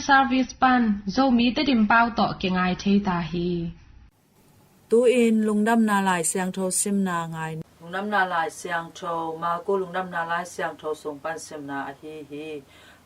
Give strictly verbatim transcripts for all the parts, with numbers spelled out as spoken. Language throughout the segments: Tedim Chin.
Service pan Zomi Tedim pau tawh kingai thei ta hi. Tu-in Lungdamna Lai Siangtho simna ngai ni. Lungdamna Lai Siangtho, Marku Lungdamna Lai Siangtho sung pan simna ahi hi.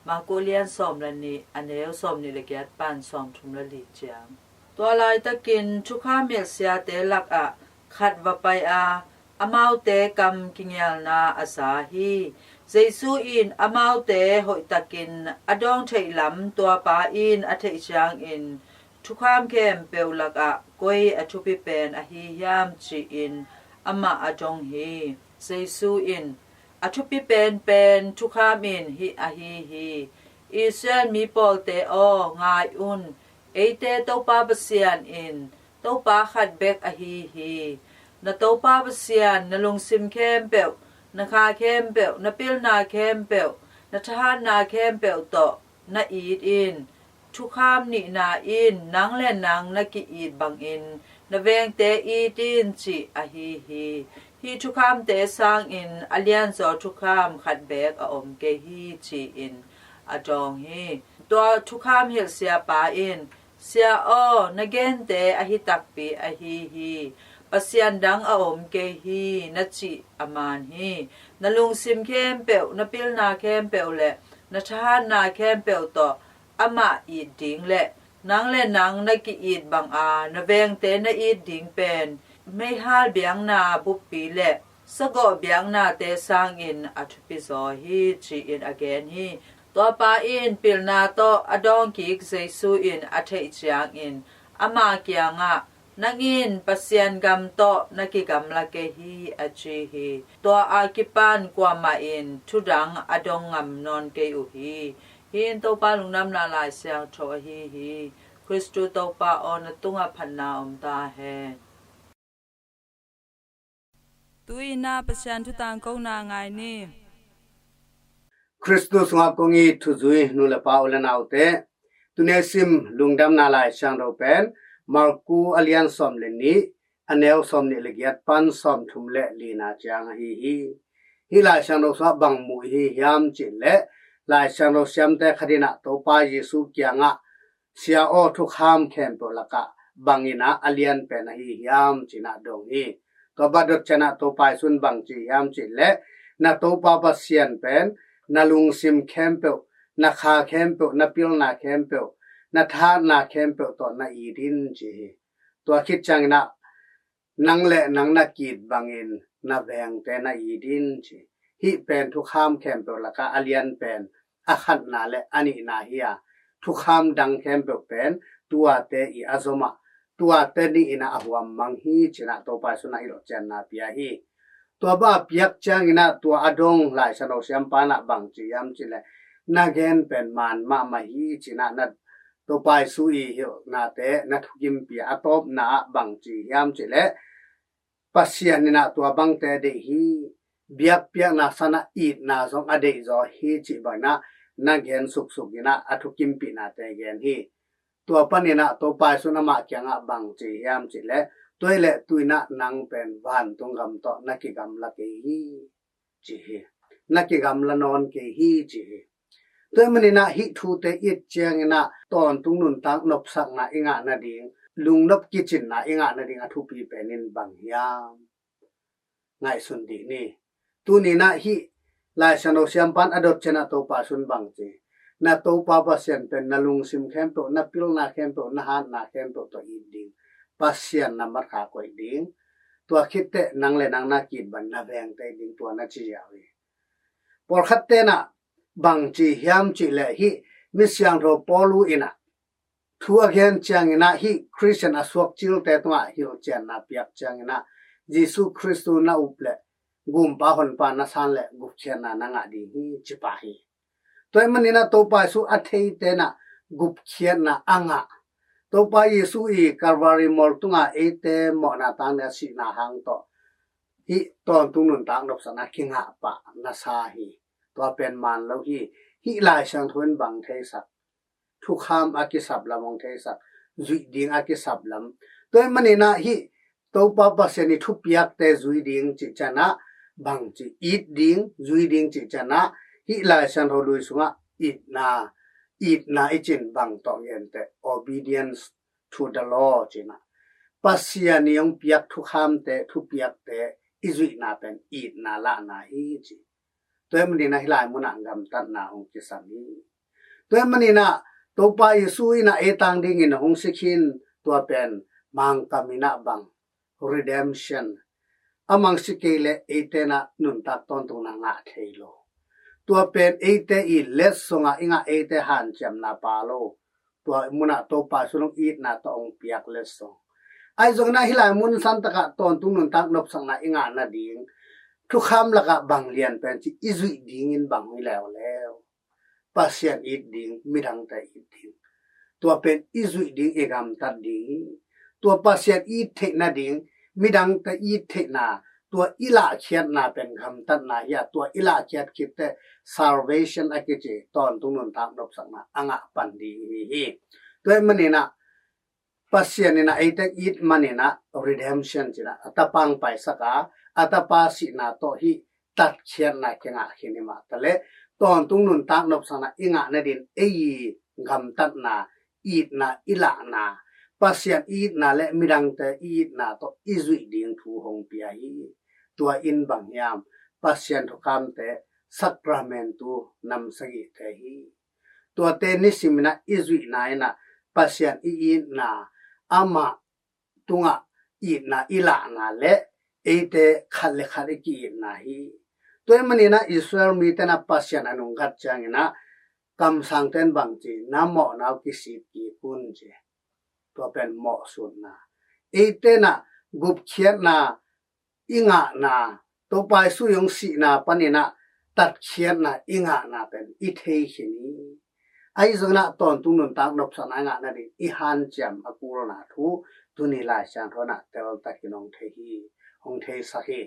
Marku lian sawm le nih, a neu sawm nih le giat pan sawm thum le li ciang. Tua laitakin thukham hilhsiate lakah khat va pai a, amaute kam kingialna a za hi. Jesu in amaute hoihtakin a dawng theih lam tua pa in a theih ciangin, thukham khempeuh lakah koi a thupi pen ahi hiam, ci-in amah a dong hi. Jesu in, a thupi penpen thukham in hih ahi hi. Israel mi pawlte aw, ngai un, eite Topa Pasian in Topa khat bek ahi hi. Na Topa Pasian na lungsim khempeuh, na kha khempeuh, na pilna khempeuh, na thahatna khempeuh tawh na it in. Thukham nihna in nang le nang na ki-it bangin na vengte it in, cih ahi hi. Hih thukhamte sangin a lianzaw thukham khat beek a om kei hi, ci-in a dawng hi. Tua thukham hilhsia pa in, Sia aw, na gente ahi takpi ahi hi. Pasian dang a om kei hi, na cih a man hi. Na lungsim khempeuh, na pilna khempeuh le na thahatna khempeuh tawh amah it ding le nang le nang na ki-it banga na vengte na it ding pen meihal biakna buppi le sagawh biaknate sangin a thupi zaw hi, ci-in a gen hi. Tua pa in pilna tawh a dawngkik Jesu in a theih ciangin ama kiangah, Nang in Pasian gam tawh na kigamla kei hi, a ci hi. Tua a kipan kuamah in thudang a dong ngam nawn kei uh hi. Hih in Topa Lungdamna Lai Siangtho ahi hi. Khristu Topa aw, na tungah phatna om ta hen. Tu-in ah Pasian thu tangkona ngai ni. Khristu sungah kong it thuzui nu le pa, u le naute, tuni a sim Lungdamna Lai Siangtho pen Marku a lian sawm le nih, a neu sawm nih le giat pan sawm thum le lina ciang ahi hi. Hih Lai Siangtho sungah bang mu i hi hiam cih leh, Lai Siangtho siamte khat in ah Topa Jesu kiangah, Sia aw, thukham khempeuh lakah bangin ah a lian pen ahi hiam, ci-in ah dong hi. Tua bang dot ciangin ah Topa Jesu in bang ci hiam cih leh, na Topa Pasian pen na lungsim khempeuh, na kha khempeuh, na pilna khempeuh, na thahatna khempeuh tawh na it in, ci hi. Tua khit ciangin ah nang le nang na ki-it bangin na vengte na it in, ci. Hih pen thukham khempeuh lakah a lian pen a khatna le a nihna hi a, thukham dang khempeuh pen tuate i a zom a, tuate nih in ah a huammang hi, ci-in ah Topa Jesu in ah hilhcianna pia hi. Tua bang a piak ciangin ah tua a dong Lai Siangtho siampa in ah bang ci hiam cih leh, na gen pen man mahmah hi, ci-in ah na Topa Jesu i hilhnate na thukimpih a, a tawpna ah bang ci hiam cih leh, Pasian in ah tua bangte a deih hi, biakpiakna sangin ah itna zong a deih zaw hi, cih bangin ah na gen suksuk in ah a thukimpih nate gen hi. Tua panin ah Topa Jesu in amah kiangah bang ci hiam cih leh, tua hi leh tu-in ah nang pen vantung gam tawh na kigamla kei hi, ci hi. Na kigamla nawn kei hi, ci hi. Tua ahih manin ah hih thute i et ciangin ah tawntung nuntak nopsakna i ngah nading, lungnop kicinna i ngah nading a thupi pen in bang hiam? Ngaihsun dih ni. Tuni-in ah hih Lai Siangtho siampa in a dot ciangin ah Topa Jesu in bang ci, na Topa Pasian pen na lungsim khempeuh, na pilna khempeuh, na hatna khempeuh tawh it ding. Pasian na matkha koih ding. Tua khit teh nang le nang na ki-it bang na vengte it ding, tua na ci ziau hi. Pawlkhatte in ah bang ci hiam cih leh, hih mi siangtho Paulu in ah thu a gen ciangin ah hih Khristian a suak cilte tungah hilhcianna piak ciangin ah, Jesu Khristu na up leh gumpa honpa na san leh gupkhiatna na ngah ding hi, ci pah hi. Tua ahih manin ah Topa Jesu a theite in ah gupkhiatna a ngah, Topa Jesu i Calvary mual tungah eite mawhna tangin a sihna hang tawh hih tawntung nuntak nopsakna kingah pah na sa hi. Tua pen man lo hi. Hih Lai Siangtho in bang theisak, thukham a kisap lam hong theisak, zuih ding a kisap lam. Tua ahih manin ah hih Topa Pasian i thupiakte zui ding cih ciangin ah bang ci, it ding, zui ding cih ciangin ah hih Lai Siangtho lui sungah itna, Itna i cin bang tawh gente, obedience to the law cina. Pasian i hong piak thukhamte, thupiakte i zuihna pen itna lahna hi ci. Tua ahih maninah hih lai munah gamtatna hong kisam hi. Tua ahih maninah Topa Jesu inah ei tang dingin hong si khin, tua pen Mangkam inah bang redemption. A mang si kei leh eite inah nuntak tawntungna ngah thei lo. Tua pen eite i letsong ah i ngah, eite hanciamna pha lo. Tua munah Topa Jesu in hong itna tawh hong piak letsong. Ahi zongin ah hih lai mun santak ah tawntung nuntak nopsakna i ngah nading, thukham lakah bang lian pen ci i zuih dingin bang hi leuleu. Pasian it ding, midangte it ding. Tua pen i zuih ding, i gamtat ding hi. Tua Pasian it theih nading, midangte it theihna, tua i lahkhiatna pen gamtatna hi a, tua i lahkhiat khit teh salvation a kici tawntung nuntak nopsakna a ngah pan ding hi hi. Tua ahih maninah Pasian inah eite it maninah redemption cinah a tapa hong paisak a, a tapa sihna tawh hih tatkhiatna kingah khin hi mah taleh, tawntung nuntak nopsakna i ngah nadin ei i gamtatna, itna i lahna, Pasian itna le midangte itna tawh i zuih ding thu hong pia hi. Tua in bang hiam? Pasian thukhamte, sakramentu nam sagihte hi. Tuate nisiminah i zuihna inah Pasian i itna, amah tungah itna i lahna le eite khat le khat i ki-itna hi. Tua ahih maninah Israel mite inah Pasian a nunggat cianginah kamsangte in bang ci, na mawhna uh kisik kik un ci. Tua pen mawhsutna. Eite inah gupkhiatna i ngahna, Topa Jesu i hong sihna paninah tatkhiatna i ngahna pen i thei khin hi. Ahi zonginah tawntung nuntak nopsakna i ngah nading i hanciam a kulna thu tuni Lai Siangtho inah teltakin hong thei hi, hong theisak hi.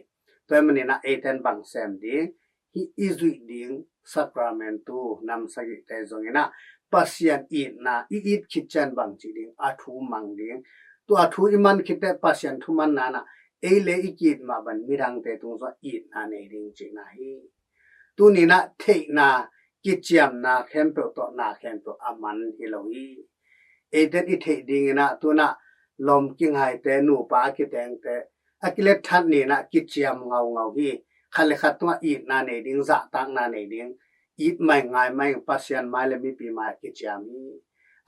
Tua ahih maninah eite in bang sem ding, hih i zuih ding sakramentu nam sagihte zonginah Pasian itna i it khit ciang bang ci ding, a thu mang ding. Tua a thu i man khit teh Pasian thumanna inah ei le i ki-it mah bangin midangte tung zong itna nei ding cihna hi. Tuninah theihna, kiciamna khempeuh tawh na khempeuh a man hi lo hi. Eite in i theih dinginah tunah lawm kingaite, nupa a kitengte, a kilet that ninah kiciam ngaungau hi. Khat le khat tungah itna nei ding, zahtakna nei ding, it mai ngai mai, Pasian mai le mipi mai a kiciam hi.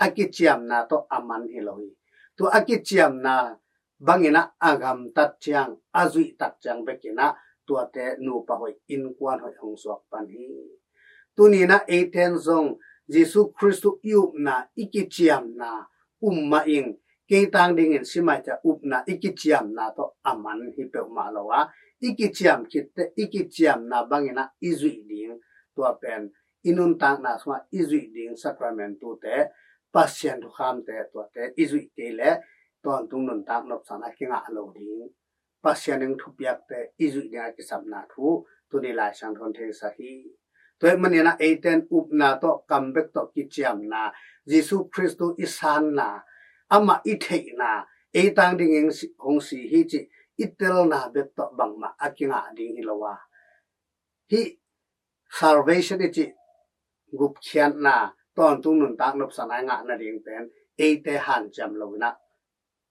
A kiciamna tawh a man hi lo hi. Tua a kiciamna banginah a gamtat ciang, a zuihtak ciang bekinah tuate nupa hoih, innkuan hoih hong suak pan hi. Tuninah eite in zong Jesu Khrist i upna, i kiciamna um mah ing. Kei tang dingin si mai ci-a upna, i kiciamna tawh a man hi peuhmah lo a, i kiciam khit teh i kiciamna banginah i zuih ding, tua pen i nuntakna sungah i zuih ding sakramentute, Pasian thukhamte, tuate i zuih kei leh tawntung nuntak nopsakna kingah lo ding. Pasian in thupiakte i zuih ding a kisapna thu tuni Lai Siangtho in theisak hi. Tua ahih maninah eite in upna tawh, kam bek tawh kiciamna, Jesu Khrist i sanna, amah i theihna, ei tang dingin hong si hi cih i telna bek tawh bangmah a kingah ding hi lo a, hih salvation i cih gupkhiatna, tawntung nuntak nopsakna i ngah nading pen eite hanciam loinah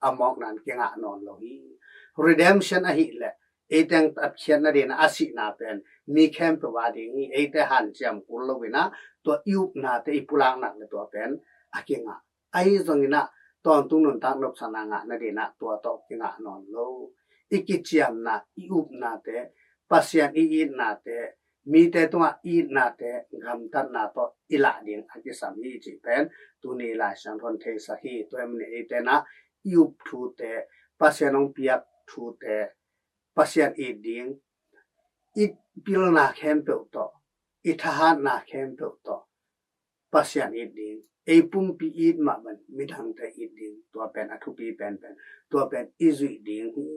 a mawkna in kingah nawn lo hi. Redemption ahih leh eite in tatkhiat nadinah a sihna pen mi khempeuh a ding hi. Eite hanciam kul loinah tua i upnate i pulakna le tua pen a kingah. Ahi zonginah tawntung nuntak nopsakna ngah nadinah tua tawh kingah nawn lo. I kiciamna, i upnate, Pasian i itnate, mite tungah i itnate gamtatna tawh i lah ding a kisam hi cih pen tuni Lai Siangtho in theisak hi. Tua ahih manin eite inah i up thute, Pasian hong piak thute, Pasian it ding, i pilna khempeuh tawh, i thahatna khempeuh tawh Pasian it ding, ei pumpi it mah bangin midangte it ding, tua pen a thupi penpen, tua pen i zuih ding hi.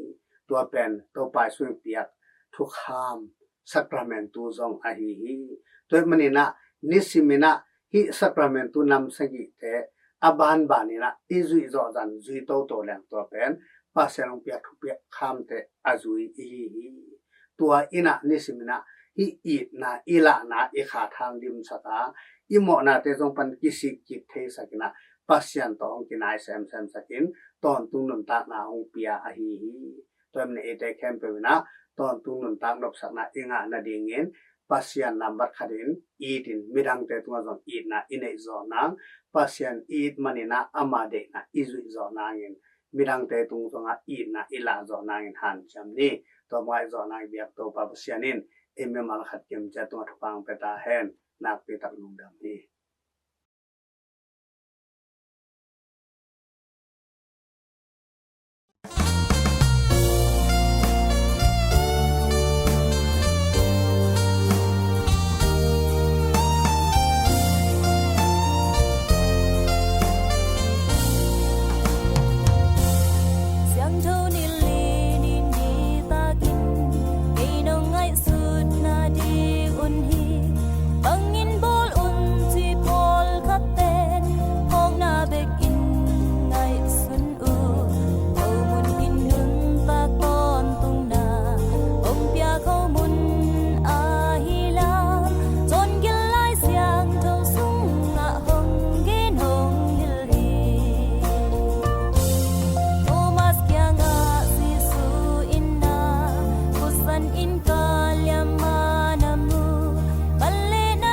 Tua pen Topa Jesu in piak thukham, sakramentu zong ahi hi. Tua ahih maninah nisiminah hih sakramentu nam sagihte a banbaninah i zuih zawh zan zui toto leng tua pen Pasian hong piak thupiak khamte a zui i hi hi. Tua inah nisiminah hih itna i lahna i kha thang dimsak a, i mawhnate zong pan kisik kik theisak in ah, Pasian tawh hong kinai semsem sak in, tawntung nuntakna hong pia ahi hi. Tua hi manin eite khempeuh in ah tawntung nuntak nopsakna i ngah nadingin Pasian nambat khat in it in, midangte tungah zong itna i neih zawh nang, Pasian it manin ah ama deihna i zuih zawh nangin, midangte tung zongah itna i lah zawh nangin hanciam ni. Tua mah i zawh nang i biak Topa Pasian in ei mimal khat kimciat tungah thupha hong pia ta hen. Nakpi tak lungdam hi. Siangtho nilh ni, nitakin kei nong ngaihsut nading un hi. Bangin bawl un ci pawlkhat pen, hawkna bekin ngaihsun uh. Ko mun in nuntak tawntungna hong pia ko mun ahi lam, cawn gil Lai Siangtho sungah hong gen hong hilh hi. Thomas kiangah Jesu in na, khutzan in ka liam ma na mu, bang leh na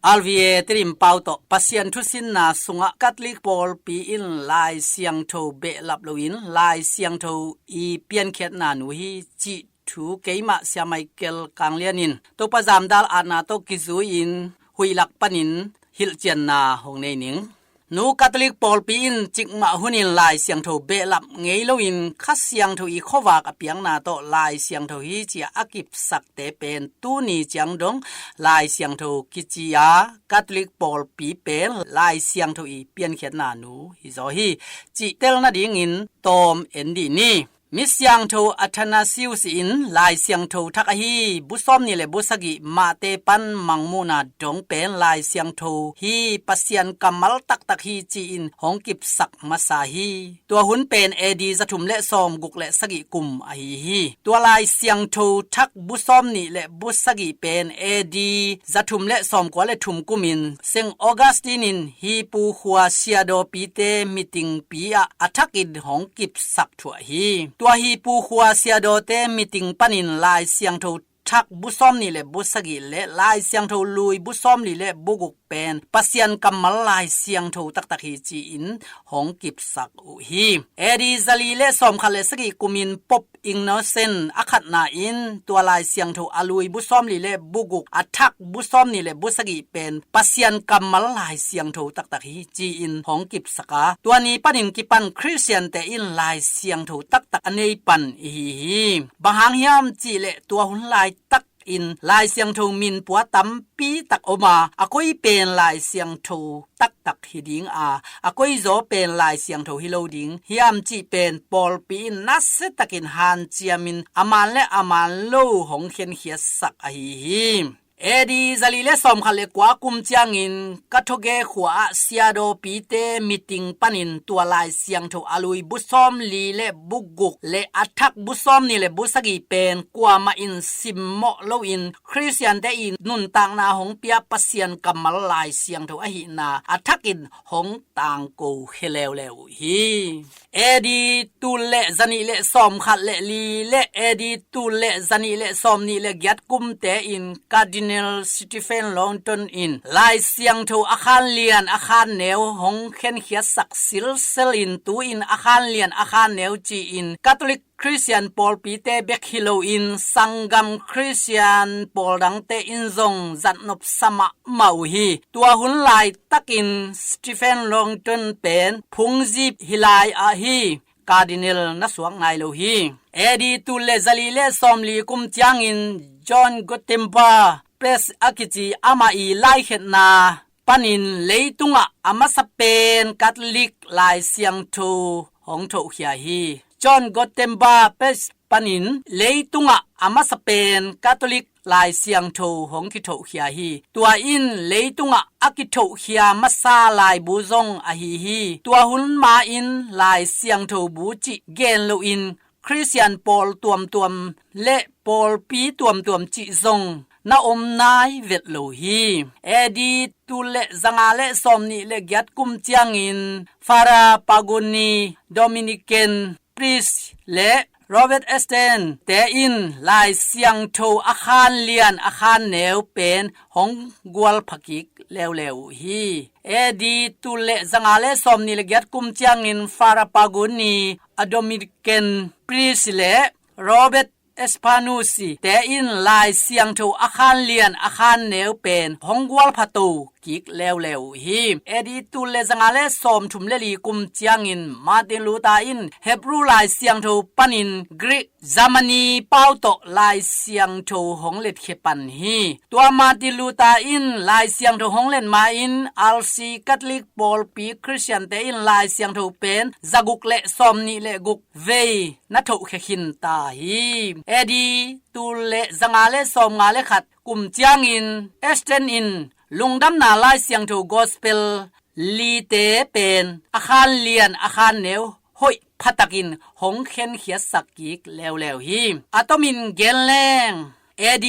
R V A Tedim pau tawh Pasian thusinna sungah Catholic pawlpi in Lai Siangtho behlap loin Lai Siangtho i piankhiatna nu hi cih thu keimah Sia Michael Kanglian in Topa zamdal atna tawh kizui-in huih lak panin hilhcianna hong nei ning. Nu Catholic pawlpi in cikmah hunin Lai Siangtho behlap ngei loin Kha Siangtho i khuavak a piakna tawh Lai Siangtho hi ci-a a kipsakte pen tuni ciang dong Lai Siangtho kici-a Catholic pawlpi pen Lai Siangtho i piankhiatna nu hizaw hi cih tel nadingin tawm en dih ni. Mi siangtho Athanasius in Lai Siangtho thak ahi bu sawmnih le bu sagih Mate pan Mangmuhna dong pen Lai Siangtho hi, Pasian kammal taktak hi ci-in hong kipsak masa hi. Tua hun pen A D zathum le sawmguk le sagih kum ahi hi. Tua Lai Siangtho thak bu sawmnih le bu sagih pen A D zathum le sawmkua le thum kumin Saint Augustine in Hipu khua siadawpite mitingpi ah a thakin hong kipsak thuah hi. Tua Hipu khua siadawte miting panin Lai Siangtho thak bu sawmnih le bu sagih le Lai Siangtho lui bu sawmli le bu guk pen Pasian kammal Lai Siangtho taktak hi ci-in hong kipsak uh hi. A D zali le sawmkhat le sagih kumin Pope Innocent a khatna in tua Lai Siangtho a lui bu sawmli le bu guk a thak bu sawmnih le bu sagih pen Pasian kammal Lai Siangtho taktak hi ci-in hong kipsak a, tua ni panin kipan Khristiante in Lai Siangtho taktak a nei pan ihi hi. Bang hang hiam cihleh tua hun laitak in Lai Siangtho min pua tampi tak om a, a koi pen Lai Siangtho taktak hi ding a, a koizaw pen Lai Siangtho hi lo ding hiam cih pen pawlpi in nasiatakin hanciamin a man le a man lo hong khenkhiatsak ahi hi. A D zali le sawmkhat le kua kum ciangin Catholic khua ah siadawpite miting panin tua Lai Siangtho a lui bu sawmli le bu guk le a thak bu sawmnih le bu sagih pen kuamah in simmawh loin Khristiante i nuntakna hong pia Pasian kammal Lai Siangtho ahihna a thakin hong tangko khia leuleu uh hi. A D tul le zanih le sawmkhat le li le A D tul le zanih le sawmnih le giat kumte in Cardinal Stephen Langton in Lai Siangtho a khan lian a khan neu hong khenkhiatsak silsel in tu-in a khan lian a khan neu ci-in Catholic Khristian pawlpite bek hi loin sanggam Khristian pawl dangte in zong zatnop sa mahmah uh hi. Tua hun laitakin Stephen Langton pen phungzip hi lai ah hi. Cardinal na suak nai lo hi. A D tul le zali le sawmli kum ciangin John Gutenberg Press a kici amah i laikhetna panin leitungah a masa pen Catholic Lai Siangtho hong thohkhia hi. John Gutenberg Press panin leitungah a masa pen Catholic Lai Siangtho hong kithohkhia hi. Tua in leitungah a kithohkhia masa laibu zong ahi hi. Tua hun ma-in Lai Siangtho bu cih gen loin Khristian pawl tuamtuam le pawlpi tuamtuam cih zong na om nai vet lo hi. A D tul le zanga le sawmnih le giat kum ciangin Father Pagoni Dominican Priest le Robert Esten te in Lai Siangtho a khan lian a khan neu pen hong gualpha kik leuleu uh hi. A D tul le zanga le sawmnih le giat kum ciangin Father Pagoni a Dominican Priest le Robert Espanus te in Lai Siangtho a khan lian a khan neu pen hong gualpha to kik leuleu uh hi. A D tul le zanga le sawmthum le li kum ciangin Martin Luther in Hebrew Lai Siangtho panin Greek Germany pau tawh Lai Siangtho hong letkhia pan hi. Tua Martin Luther in Lai Siangtho hong let ma-in R C Catholic pawlpi Khristiante in Lai Siangtho pen zaguk le sawmnih le guk vei na thohkhia khin ta hi. A D tul le zanga le sawmnga le khat kum ciangin Esten in lungdamna Lai Siangtho Gospel lite pen a khan lian a khan neu hoih phatakin hong khenkhiatsak kik leuleu hi. A tomin gen leng A D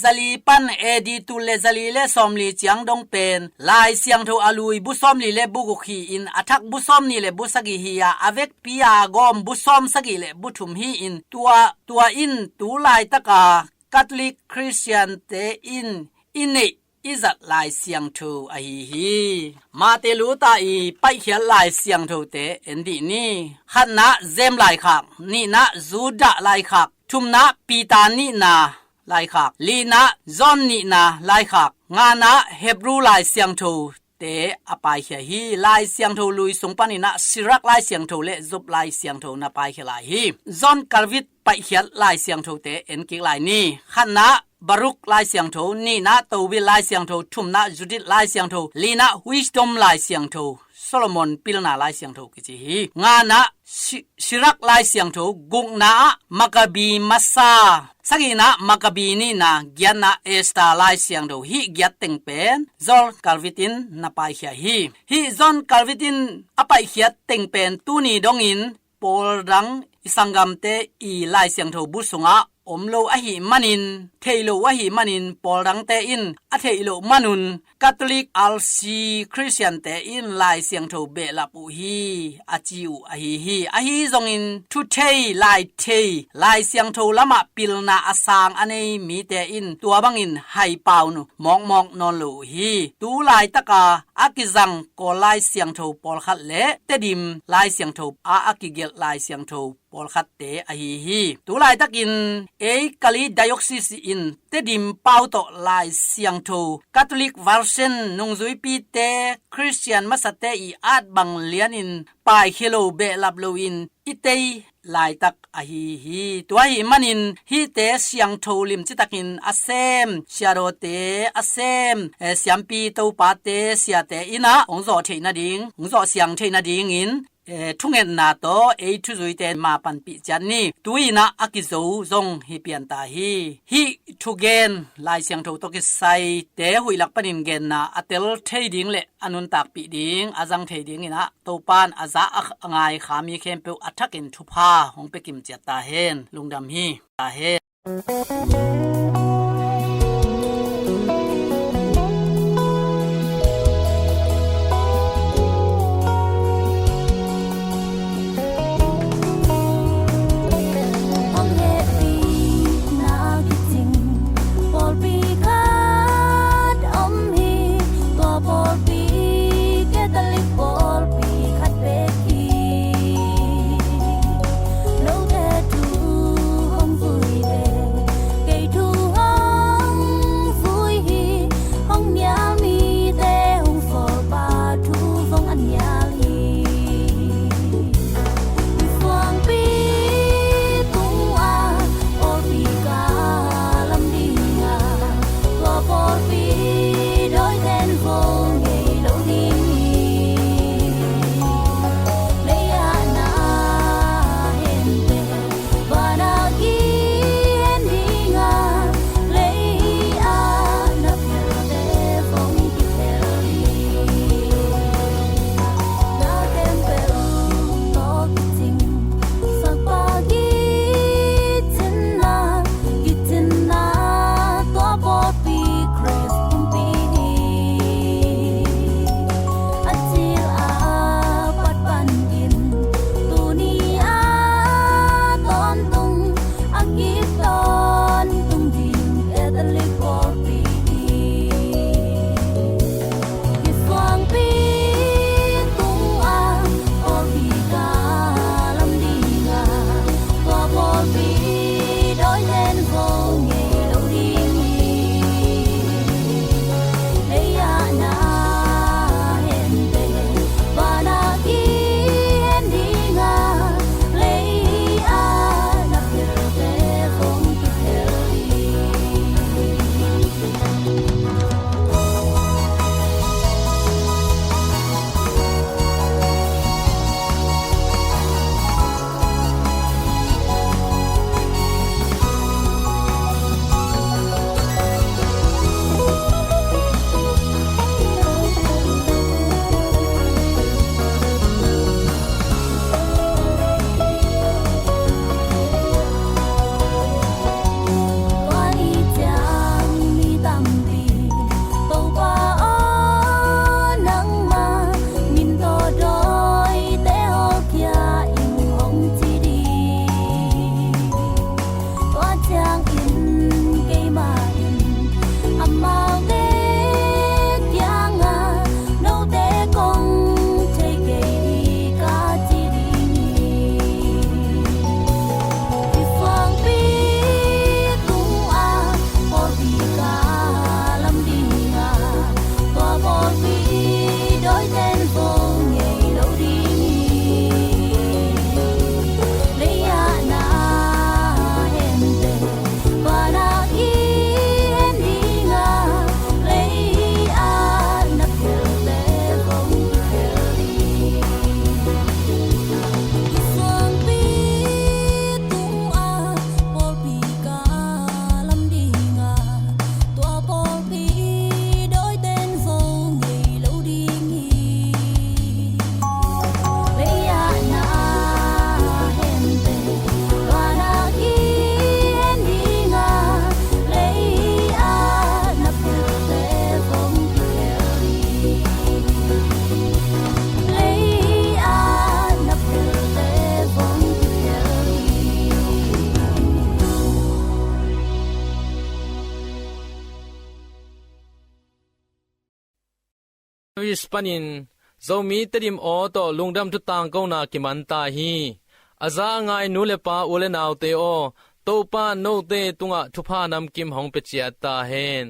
zali pan A D tul le zali le sawmli ciang dong pen Lai Siangtho a lui bu sawmli le bu guk hi-in a thak bu sawmnih le bu sagih hi-a a vekpi-a gawm bu sawmsagih le bu thum hi-in tua tua in tu laitaka Catholic Khristiante in i neih i zat Lai Siangtho ahi hi. Mate Luta i paihkhiat Lai Siangthote en dih ni. Khatna Jem laikhak, nihna Judah laikhak, thumna Peter nihna laikhak, lina John nihna laikhak, ngana Hebrew Lai Siangtho te a paikhia hi. Lai Siangtho lui sung paninah Sirak Lai Siangtho le Job Lai Siangtho na paikhia lai hi. John Calvin paihkhiat Lai Siangtho te en kik lai ni. Khatna Baruch Lai Siangtho, nihna Tobit Lai Siangtho, thumna Judith Lai Siangtho, lina Wisdom Lai Siangtho, Solomon pilna Lai Siangtho kici hi. Ngana Si-, Sirak Lai Siangtho, gukna ah Maccabi masa, sagihna Maccabi nihna, giatna Esther Lai Siangtho, hih giat teng pen John Calvin in na paikhia hi. Hih John Calvin in a paihkhiat teng pen tuni dongin pawl dang i sanggamte i Lai Siangtho bu sungah om lo ahi manin, thei lo ahi manin, pawl dangte in a theih loh manun Catholic R C Christian te in Lai Siangtho behlap uh hi a ci uh ahi hi. Ahi zongin thu thei, lai thei, Lai Siangtho lamah pilna a sang a nei mite in tua bangin haipaunu mawkmawk nawn lo uh hi. Tu laitaka a kizang Kawl Lai Siangtho pawlkhat le Tedim Lai Siangtho a a kigelh Lai Siangtho pawlkhatte ahi hi. Tu laitakin ei Kalay Diocese in Tedim pau tawh Lai Siangtho Catholic version nungzuipite Christian masate i at bang lianin paikhia lo, behlap loin i tei laitak ahi hi. Tua ahi manin hihte siangtho limcitakin a sem, siadawte a sem, eh, siampi topate, siate innah hong zawh theih nading, hong zawh siang theih nadingin, eh, thungetna tawh ei thuzuite ma panpih ciat ni. Tu innah a kizo zong hi pianta hi. Hih thugen Lai Siangtho tawh kisaite huih lak panin genna a tel thei ding le a nuntakpih ding a zang thei dinginah Topan a za a ngai kha mi khempeuh a thakin thupha hong pia kim ciat ta hen. Lungdam hi. Ta hen. Hong hehpihna kicing pawlpi khat om hi. Tua pawlpi Catholic pawlpi khat bek hi. Note thu hong vui le, kei thu Harris panin Zomi Tedim aw tawh lungdam thu tangkona kiman ta hi. A za a ngai nu le pa, u le naute aw, Topa in note tungah thupha namkim hong pia ciat ta hen.